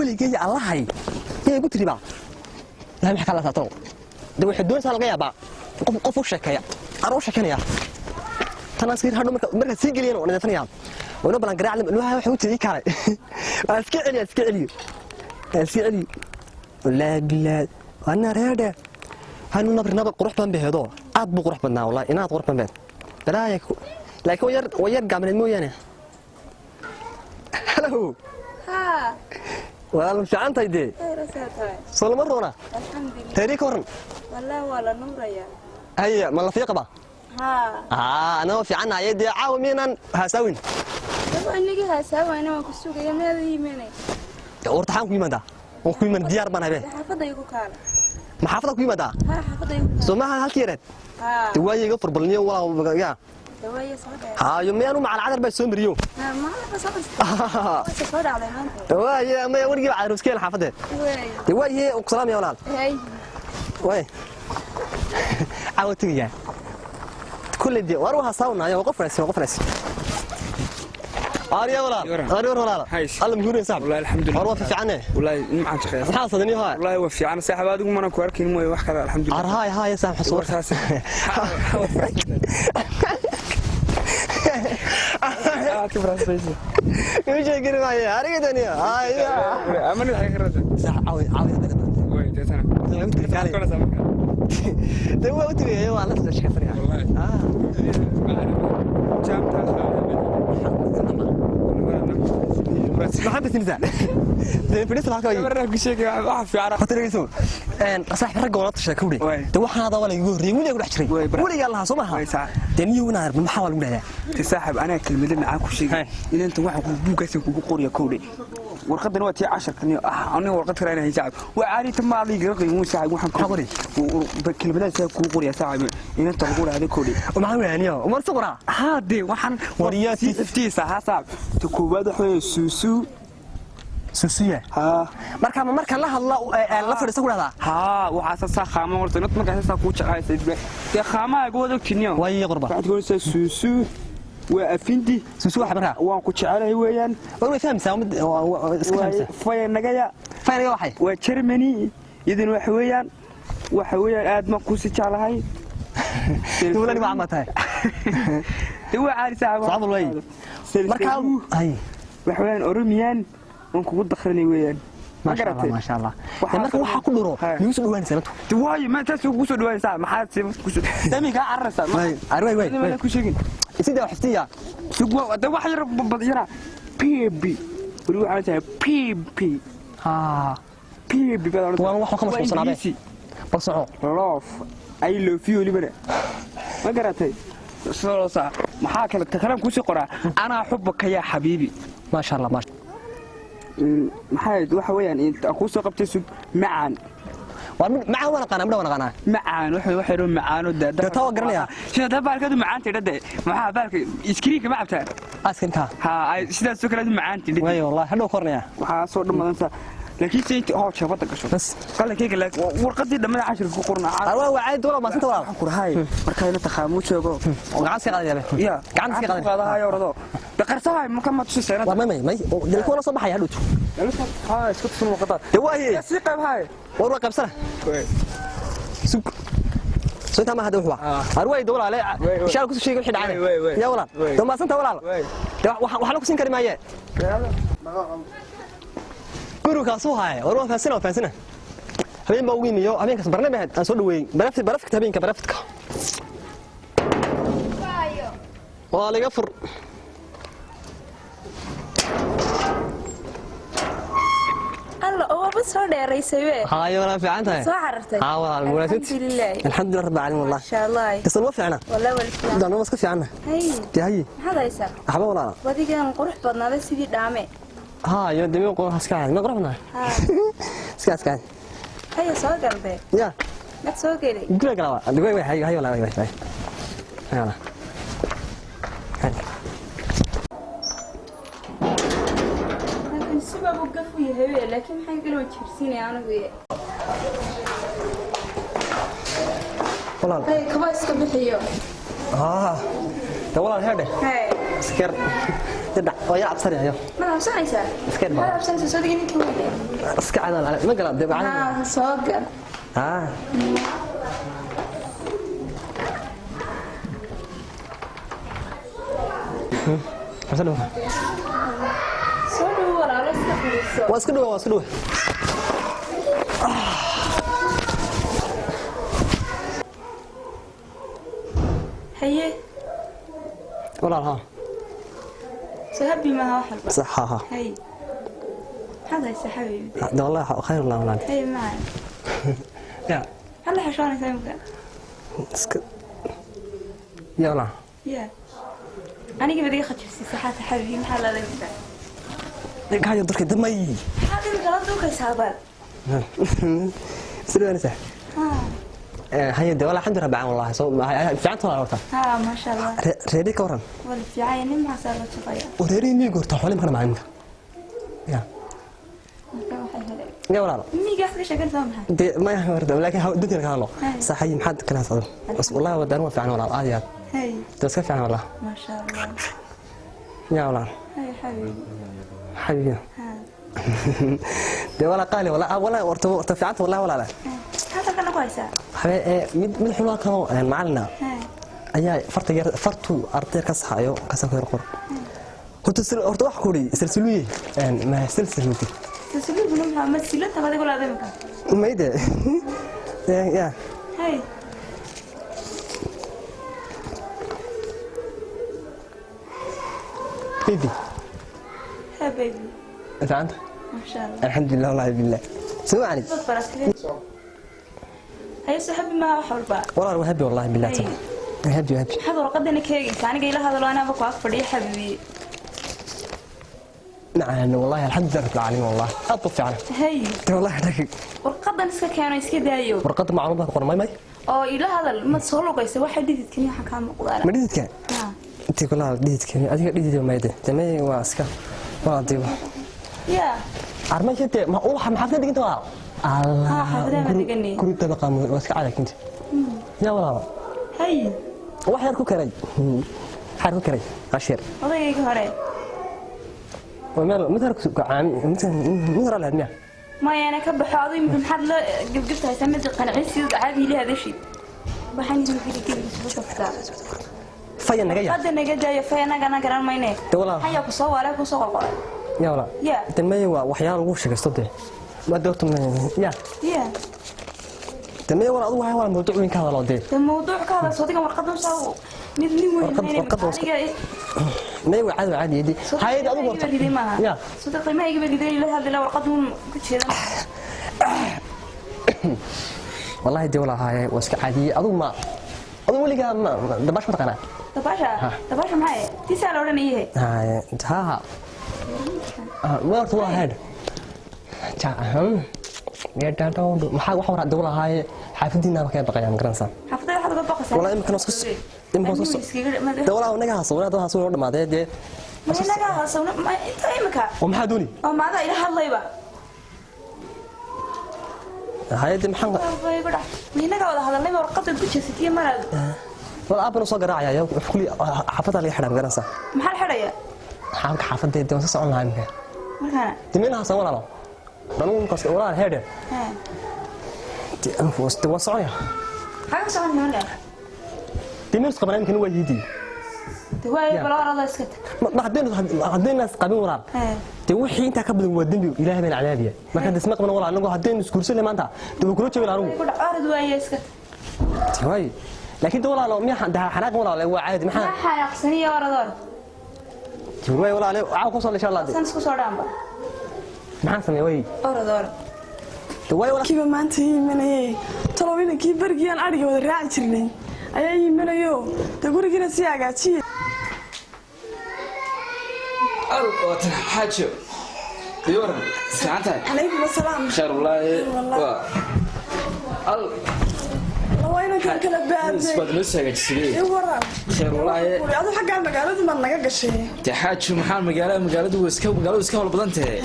Weligay allahay yay igu tiri baa ilahay maxaa kala saatano de waxay doonaysaa laga yaabaa qof qof u sheekeeya aan u sheekeynaya tanaan sii hadho marka sii geliyana waan nadiifinaya wayno balan garaac nuuha waxay u tiri ii kaalay waan iska celiya iska celiyo waan iska celiyo wallaahi bilaahi waana reerdhe hanu nabri nabar qurux badan bay heedo aad buu qurux badnaa wallahi inaad qurux badan beed balaaya laakiin waa yar gaabneed mooyaane. Halo. Haa. Walaal, ma fiican tahay dee? Khayr asaa tahay. Soo lama roona? Alxamdulillah. Reerii ka waran? Wallahi waa la nuurayaa. Haya, ma la fiiqaba? Haa. Aa, anagoo fiicannahay dee, caawa miyaynaan haasaawin? Daba inagii haasaawayna waan ku sugaya meeda yimanay. Wartaxaan ku yimaadaa, waan ku yimaan, diyaar baan habeen. Xaafadda igu kaala. Ma xaafada ku yimaadaa? Haa, xaafadda igu kaala. Soo maaha halkii yareed? Haa. De waaye iga furbalniyo walaa ya. Dawaaye soo dheer. Haayo miyaanu macal cadar baa soo mariyo. Haa, maalin soo dhistay. Soo dhacday maanta. Waaye maya warigii baa caruuskeen xaafadeed. Way. De waaye u salaamaya walaal. Hey. Waay caawa tegayaa kulley dee waar u haasaawnayo waa qof wanaagsan, waa qof wanaagsan. Aariya walaal, aariya walaal. Hays. Alla muhuurin saaxib. Wallahi alxamdulillah. War waa fiicane. Wallahi nimcaan shaqeeya. Maxaa sadani haa? Wallahi waa fiican saaxiib, adigu mana ku arkin mooye wax kale, alxamdulillah. Ar haay haay saaxib xasuur. Warkaas. Aad ka faraxsanaysa. Ii sheegin maaye ariga dani haay. Amana waxay ka rabtaa. Saaxib caawi caawi hadda. Way deetana. Dee waa u tagay, waa la sheekaysanaya. Wallahi. Ah. Maxaad sinisa dee fadhiisa halka way. Marna ku sheegay wax fiican. Horta dhegeyso, een saaxib ragga wala tashaa kawdhe. Waay. Dee waxaan adaa waa lagu horreeyay weligaa ku dhex jiray. Waay, bra. Weligaa lahaa soo maaha? Waay, saaxib. Dee niyow inaad aragno maxaa waa lagu dhahdaa? Te saaxib, anaa kelmado macaan ku sheegay inanta waxa ku buuggaas kugu qoriya kowdhe warqadan waa tii casharkan ah, aniga warqad kale inaan saaxib waa caadi ta maali iga qiimo saaxib waxaan Maxaa qori? Kelmadaas kugu qoriya saaxib inanta lagu dhahdo kowdhe. Maxaa weyaaniyo umar suqraa? Haa dee waxaan Waryaa sii iftiisa haa saaxib, ta koowaad waxa weeye suusuu. Susuya? Haa. Marka ma marka la hadla la fadhiista ku dhahdaa? Haa, waxaasa saa qaama horta inad markaas saa kuu jeclaysay dee qaamaha igu wada ogtiniyo. Waa ii qurba. Waxaad ku suusuu waa afindi. Suusu waxa markaa? Waan ku jecelahay weeyaan. War way fahamsaa mid iska fahamsaa. Fayanagaya. Faynaga waxay? Waa Germany idin waxa weeyaan, waxa weeyaan aad ma ku sii jeclahay. Dawladani waa cama tahay. Dee waa caadi saaxiib. Sacab way. Marka ay waxa weeyaan Oromiyan waan kugu dakhrinay weeyaan. Ma maasha Allah. garatay? Maasha Allah. Waxaa Dee marka waxaa ku dhuro Haa. nigu soo dhawaanaysa inantu. Dee waayo ma taas kugu soo dhawaanaysaa, maxaad sii ku soo dami kaa cararaysaa? Waay ari waay waay. Ma ku sheegin. Sidee wax xiftiya? Sug waa dee wax yar badyana PB weli waxaan tahay PB. Haa. PB baad odhan. Waan wax ka mashquulsanaabe. Ingiriisi. Bal soco. Love, I love you welibana. Ma garatay? Sidoosa maxaa kale ta kalaan kuusii qoraa anaa xubaka yaa xabiibi. Maasha Allah, maasha. Maxaa waxa weeyaan inta kuu soo qabtay sug macaan. Waa mid macaan, waan aqaanaa, midha waan aqaanaa. Macaan waxa waxa yaro macaano daa. Dee taa waan garanayaa. Sida daa baalkeedu macaan tidha de maxaa baalka iskriinka ma cabtaa? Askinka. Haa, ay sidaas oo kale macaan tidhi. Waay wallahi hadhow kornaya. Waxaa soo dhammadantaa laakiin se inta hoo jeebada gasho Bas. qalankayga laakiin warqadii dhammada cashirka ku qorna. Arwaa waa caadi walaal, maasanta walaal. Waxaan ku rahay markaa ina taqaamuu joogo. Gacan iska qaadaya be. Ya. Gacan iska qaadaya. Qaadahayo orado daqarsahay marka ma tusaysa. Waa may may dee kuwa la soo baxaya hadhowto. Haa, iska tusun warqada. Dee waaye. Sii qayb haye. War waa qaybsana. Sug soo intaa ma hadda wuxuu arwaa dee walaale insha Allah kusoo sheegay wixii dhacay. Way, way. Ya walaal. Way. Dee maasanta walaal. Way. Dee waxna ku siin kari maaye gurigaasuu haaye. War waa fahansana, waa fahansana. Habeen baa ugu yimiyo habeenkaas barne bahed aan soo dhaweeyey barafti barafka habeenka baraftka waa laga fur. Alla oo waaba soo dheeraysay we. Haayo walaal, fiican tahay? Soo carartay. Haa walaal, wanaagsan. Alxamdulillaah. Alxamdulilah rabbil caalamiin wallah. Masha Allah. Isla ma fiicna. Wallahi wal fiican. Daan ma iska fiicna. Hay. Dee haye. Maxaad haysaa? Waxba walaal. Wadigan qurux badnaaday sidii dhaame. Haayo dee meel qurux iska caadi ma qurux badnaa. Haa. Iska iska caadi. Haya soo galbee. Ya. Mad soo gelay. Guriga galaa way way hayo hayo walaal, way way hay walaal. Hay. Halkan sibaabuu gaf u yahay we, laakiin maxay galoo jiirsinaya anigu ye. Walaal. Hay, kaba iska bixiyo. Haa dee walaal heedhe. Hay. Iskar. Dadac oo yaa cabsanayo. Ma cabsanaysaa? Iska yar baa. Maxaad cabsanaysaa? Soo digi ninka weyne. Iska cadaan ale ma gala dee. Haa, soo gal. Ah. Xasan. Soo dhowo walaalo, iska fadhiiso. Waa iska dhawa, waa iska dhawa. Haye. Walaal, ha. Soo habi maaha wax walba? Sax, ha ha. Haye, maxaad haysaa xabiibi? De wallahi khayr allah walaal. Haye macaan. Ya. Maxaad la xishoonaysaa imika? Iska ya walaal. Ya anigii baad iga khajirsiisay xaata xabiibi, maxaa leedahay imika? Kaayo darka damay. Maxaad imika la duukaysaa bal? Sida wanaysaa? Haa. Haye de walaal, alxamdu rabbi wallahi, soo fiicanta walaal horta. Haa, maasha Allah. Reeri ka waran? Wala fiican, nin maxaa loo shaqeeyaa? Oo reeri miyiga horta xoole ma kana maalinka ya. Marka waxay helay Ya walaal. Miyiga wax ka sheeganaysaa maxaa? De ma horta, laakiin dunta ka hadlo. Hay. Saxay, maxaad kala socdo? Bas wallahi wadaan waa fiican walaal, aad iyo aad. Haye. De iska fiican walaal. Maasha Allah. Ya walaal. Haye xabiibi. Xabiibi. Haa. De walaal qaali walaal, walaal horta fiicanta wallahi walaal. Maxaad halkan ku haysaa? Habe mid mid xulaa kano macalina Haye. Ayaa farta yar fartu arday ka saxayo ka soo yar qor horta horta wax kuri silsiluye ma silsiluye. Silsiluhu maxaa? Ma silanta baad igu leedahay imika? Mayde ya. Haye. Baby. Haa baby. Fiicanta. Maasha Allah. Alxamdulilah wallahi billah soo cali. Dad baratay. Haye, saxabi maaha wax walba? Walaal waa happy wallahi billah. Hay. Happy happy. Maxaad warqadana ka eegaysaa? Aniga ila hadalo, anaaba ku ag fadhiya xabiibi. نعم والله، الحمد لله رب العالمين، والله أطف يعني. Haye. والله لك. Warqadan iska keeno, iska daayo. ورقة معلومات قرن ماي ماي. Oo ila hadal, ma soo lugaysa waxa dhididkani waxaan kaa muuqdaa? ما ديدك. Haa. انت كلها ديدك، adiga dhidid ma yade tamay waa iska waa diibo. Ya. Arma shite ma waxa maxaad ka dhiganta waa Allah. Haa, xaafadaha ma dhigani. Guri dabaqa waa iska caadi kinta ya walaal. Haye. Wax yar ku karay, wax yar ku karay ashir. Odaygayga hore. Waa meel mid yar ku caami mid yar lahayd miya? Maya, ana ka baxo adu imika maxaad la gebgebta haysaa? Mid qancin caadi ila hadashid waxaan idin geligelis saftaa. Faya naga ya. Warqada naga daayo, faya nagana garan mayne. De walaal. Hayaa ku soo waalay, ku soo qorqoray. Ya walaal. Ya. Tamay waa waxyaalo lagu sheegaysto de ma doorto ya. Ya. Tamay walaal, adigu waxay walaal mawduuc weyn ka hadalo de. De mawduuc ka hadal, soo digan warqadan soo mid nin weyn. Warqad may waa caadi caadi yadi hay'ad adigu horta ya. Soo qiimahayga ba liday ila hadla warqadan ku jeedan. والله دي والله هاي واسك عادية أدو ما أدو ولي ما دباش ما تقنع. Dabaasha, dabaasha maxay tiisaa la odhanayahe? هاي ها ها ما horta waa head هم يا دادو maxaa wax waraa dawla haaye xaafadiina ka baqayaan garanaysaa. Xaafadada waxaad uga baqaysaa? والله imika noo imika soo dawla naga haso wala haso noo dhamaadee dee. Ma inaga haasawna ma inta imika? Oo maxaa dooni? Oo maada ila hadlayba. Hay'adda maxaan? Ma inaga wada hadalnayba warqadan ku jeesatiyo maraad. Wala aabana soo garaacaya wax kulli xaafadda laga xidhaa garanaysaa. Maxaa la xidhaya? Xaafadda xaafadeeda waan soo socon lahaa imika. Markaana dimina hasan walaalo anigu markaas walaal heedhe. Haa. Waa soconaya. Xaga socon markaa? Dimina isqabanaa imkana waa yiidii. De waay bal orada iska tag. Ma haddayna isqabin walaal. Haa. Dee wixii intaa ka badan waa dembi, ilaahay baan cadaabiya marka hadda isma qaban walaal. Anigu haddaynu isguursan lahay maanta dee waa kula joogi lahaa anigu. Ku dhac orad waaye iska tag. Dee waay laakiin de walaalo miya xanaaqan walaal waa caadi maxaa. Maxaa xanaaqsaniya? Orad orad. Dee waay walaal, caaw ku soo insha Allah San isku soo dhaanba. Maxaan sameeyay way? Orad orad. Dee waay walaal. Kiiba maanta iimanayay talow inankii berigii aan adhiga wada raaci jirnay ayaa iimanayo dee gurigiina sii hagaajiye. Al waatan xaajo iyo waran, fiican tahay? Calaykum asalaam. Khayr wallaahi. Wallah. Waa al waa inankan kala baadnay. Baad noo soo hagaajisay. I waran. Khayr wallaahi. Adu xaggaa magaaladu maad naga gashay. Dee xaajo, maxaan magaalada magaaladu waa iska magaaladu iska howl badan tahay.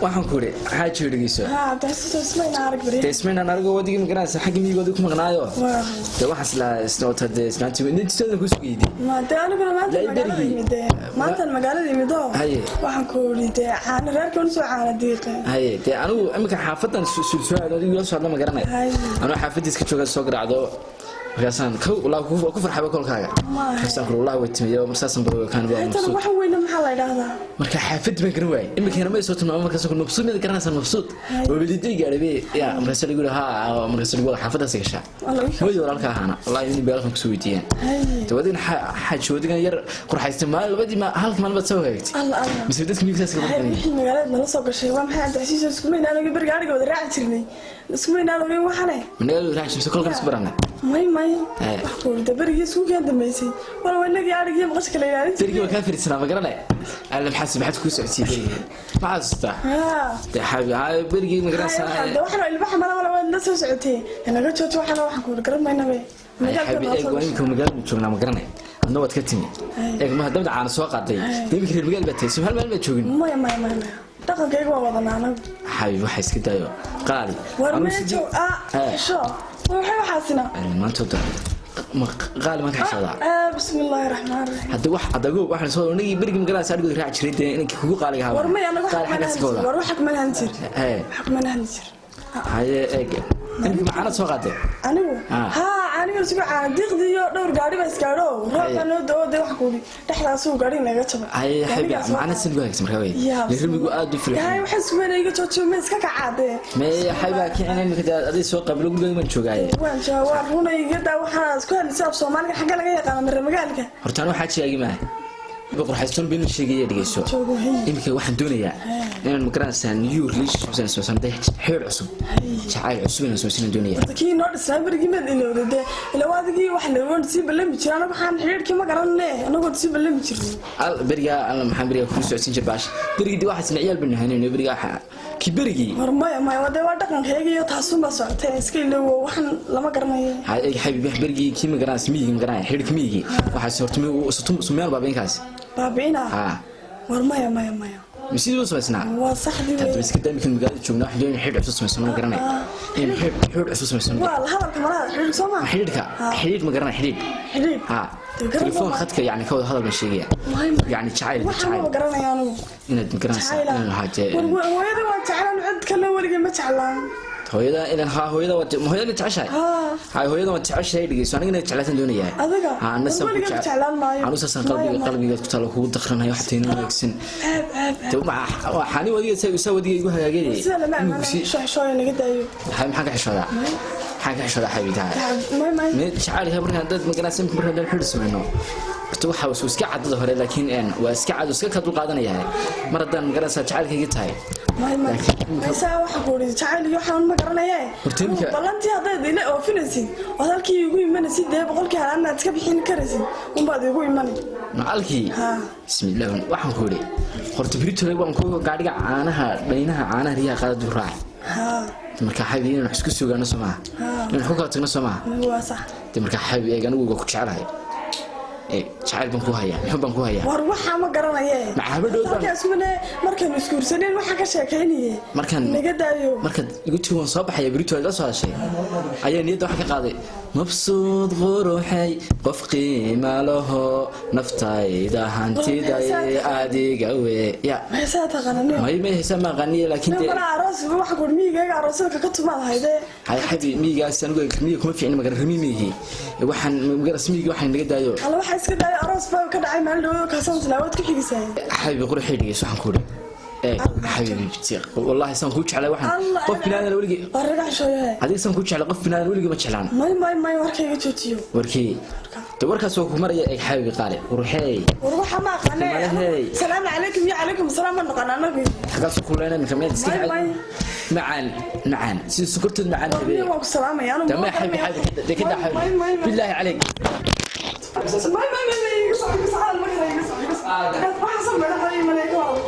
Waxaan ku iri xaaji dhegeyso. Haa, Cabdicasiis, ismayna arag beri. Dee ismaynaan anigo wadigii magaranaysa xagga miyigoodii ku maqnaayo. Waa. Dee waxaas lahaa isnoota dee isnaantii nintiisoodan ku sugayday. Ma dee aniguna maanta Laa, magaalada berigii. imid dee. Maantaan magaalada imid oo. Haye. Waxaan ku iri dee caano reerka un soo caano diiqe. Haye, dee anigu iminka xaafadan soo aado adigu ila soo hadla ma garanay. Haye. Anuu xaafadiis ka jooga soo garaacdo markaasaan kow walaa ku farxaba kolkaaga. Maaha. Markaasaan kuri wallahi way timiyo marsaasan baa kaan baa Tan mabsuud. wax weyne maxaa la yidhaahdaa? Marka xaafad baan garan waayay iminkana ma soo tilmaamo markaasaan kuri mabsuud mid garanaysaa mabsuud. Waa weliday gaadhay ya markaasaan lagu yidhi haa markaasaan lagu wada xaafadaas gashaa. Alla wixii. Hooyo walaalka ahaana wallahi inay beelkan kusoo weydiiyeen. Haye. Dee wadigana xaaji wadigan yar qurxaystay maalin labadii halka maalin baad soo hagaagtay. Alla alla. Mise dadka miyiga saas ka Haye, qurxinayay. wixii magaalada nala soo gashay waa maxay Cabdicasiis? Isku maynaan ogin beriga ariga wada raaci jirnay. Isku maynaan ogin waxane. Magaalada raaci mise kolkan isku baranay. May may. Haye. Wax ku iri dee berigii isku keen dambeysay. Wala waa inagii arigii maqashka kala ilaalin Berigii jirnay. waa kaa fariisanaa ma garanay. Alla maxaa maxaad kuu socodsiiyey berigii? Ma xasuustaa? Haa. Dee xaabi haa berigii ma garanaysaa. De waxaan ilbaxa mala wala waad la soo socotay. Naga jooji waxaan waxaan ku garan mayna be. Ay, xaabi eeg waa iminka magaalada joognaa ma garanay. Adna waad ka timi. Eeg ma haddaba caana soo qaaday. Dee iminka reer magaal baad tahay soo hal maalin baad joogin. Maya maya maya maya. Dhaqankayga waa wadanaa anagu. Xaabi waxa iska daayo qaali. War Anigu mee joog ah Haye. xisho. Waxay waxaasina. Alla maanta oo dhan ma qaali maan ka xishoodaa. Ah, bismillaahi raxmaani raxiim. Hadda wax adago waxaan soo anigii berigii ma garanaysaa adhigood raaci jiray dee inankii kugu qaaliga ahaa. War maya anagu qaali xaggaas ka wadaa. war waxa kuma lahan jir. Haye. Waxa kuma lahan jir. Haye eeg iminka macaanad soo qaaday. Anigu Ah. haa anigu isugu caana diiqdii iyo dhowr gaari baa isgaadho. Roobka noo da'o dee wax kuubi dhexdaasuu gaari naga jabay. Haye xabi Gaarigaa soo macaanad qaaday. san ku hagaagsan markaa wey. Yaa, Reer miyigu aad u Yahay firxay. waxaan isku weynay iga joojiyo ma iska kacaadee. Mee xabi kicin iminka dee aday soo qablo guriga baan joogaaye. Waan joogaa waa runay iga daa waxaan isku hadlisay af Soomaaliga xagga laga yaqaano mare magaalka. Horta anu waxaa sheegi maaha. Qurxaystoon been sheegaya dhegeyso. Joogo hey. Iminka waxaan doonayaa inaan magaranaysaa new relationship aan soo samday xiriir cusub. Jacayl cusub inaan soo siin doonayaa. Horta kii noo dhisnaa berigii maad ilowday dee ila waadigii wax la sii ballami jiray anagu waxaan xidhiidhkii ma garanne anagoo sii ballami jirnay. Al beriga alla maxaan beriga ku socodsiin jiray baash. Berigii dee waxaas ciyaal baan ahayn beriga waxa ki berigii. War maya maya waa dee waa dhaqankayga iyo taasunbaa socotay iska iloowo waxaan lama garanayo. Ha eeg xabiib berigii kii magaranaysa miyigii magaranaya xiriirka miyigii waxaas horta sumeel baabiinkaas. Baabi'ina. Ha. War maya maya maya. Sidii u samaysnaa. Waa saxdii Hadda wey. iska daa iminka magaalada joognaa waxaan doonaya xiriir cusub samaysano ma garanay. In xiriir cusub samaysano. Waa la hadalka malaha xidhiidh soo maa. Xiriirka xiriir ma garanay xiriir. Xidhiidh. Ha. Dee garan Telefoon ma- khadka yani ka wada hadal baan sheegaya. Maya maya. Yani jacayl Waxaan jacayl ma garanaya anigu. inaad ma garanaysaa Jacayla. inaan haje War hooyada waan jeclaan cid kale weligay ma jeclaan. Hooyada inaan ha hooyada waa hooyada ma jeceshahay. Haa. Ha hooyada waan jeceshahay dhegeyso anigana jeclaasan doonayaa. Adiga? Ha anna War san ku weligay ma jecel. jeclaan maayo. Anu saasan Maya, qalbiga maya. qalbiga ku taalo kugu daqranayo wax tayna wanaagsan. Ceeb ceeb ceeb. Dee waxaani wadiga saa wadiga igu hagaagay. Sida lama Iminku ammaano xishooyo naga daayo. Maxaa maxaan ka xishoodaa? Maxaan ka xishoodaa xabiibtahay? May may. Mid jacaylka markaan dad magaranaysa markaan dad xidhi samayno. Horta waxa uu iska caddada hore laakiin een waa iska cad iska ka dul qaadanaya. Mar haddaan magaranaysa jacaylkayga tahay. May may. Maysaa waxa ku uri jacayl iyo waxaan ma garanaye. Horta iminka- Ballantii haddaad ila oofinaysid oo halkii igu imanaysid dee boqolkii halaadna aad iska bixin karaysid unbaad igu imanay. Macalkii. Ha. Bismillah waxaan ku yidhi horta Britole waan ku gaadhiga caanaha dhaynaha caanaha riyaha qaada dul raac. Haa. Marka xabi inaan wax isku sugaano soo maaha. Inaan wax ku kala tagno soo maaha. Waa sax. Dee marka xabi eeg anigu waa ku jecelahay. Ee jacayl baan ku hayaa muxuu baan ku hayaa. War waxaa ma garanaye. Maxaabadood baan- Halkaa isku manee markaynu isguursaneen waxaan ka sheekaynaye. Markaan naga daayo. Markaad igu tiri waan soo baxaya Britole la soo hadashay ayaa niyadda waxaan ka qaaday mabsuud quruxay qof qiima laho naftayda hantiday adiga we ya Maxay taqaanaa? may may haysaa ma aqaaniye laakiin dee Mana aroos waxa ku miyigayga aroosyada ka tumaad haydee. hay xabi miyigaas anigu miyiga kuma fiicni magara rimi miyigii waxaan magaras miyigii waxaan naga daayo. Alla waxa iska daayo aroos baa ka dhacay maalin dhawood kaasaan salaawad ku xigisay. Xabibi quruxay dhegeyso waxaan ku idhi eeg xabibi wallaahi saan kuu jeclay waxaan qof binaadan weligii War raga xishooyahay. Adiga saan kuu jeclay qof binaadan weligii ma jeclaan. May may may warkayga joojiyo. Warkii de warkaas waa ku maraya eeg xabibi qaali quruxey. War waxa ma aqaanee. Malahey. Salaamu calaykum iyo calaykum salaam ma naqaan anagu. Xaggaas ku leenay minka meel iska May may. Macaan macaan sida sokortood macaan War habee. waan ku salaamaya anu. Dama xabibi xabibi de kada May xabibi may may. billaahi calayk. May may may may iga soco iga soco ma kale iga soco iga soco. Waxa soo madaxa ii malay ka wada.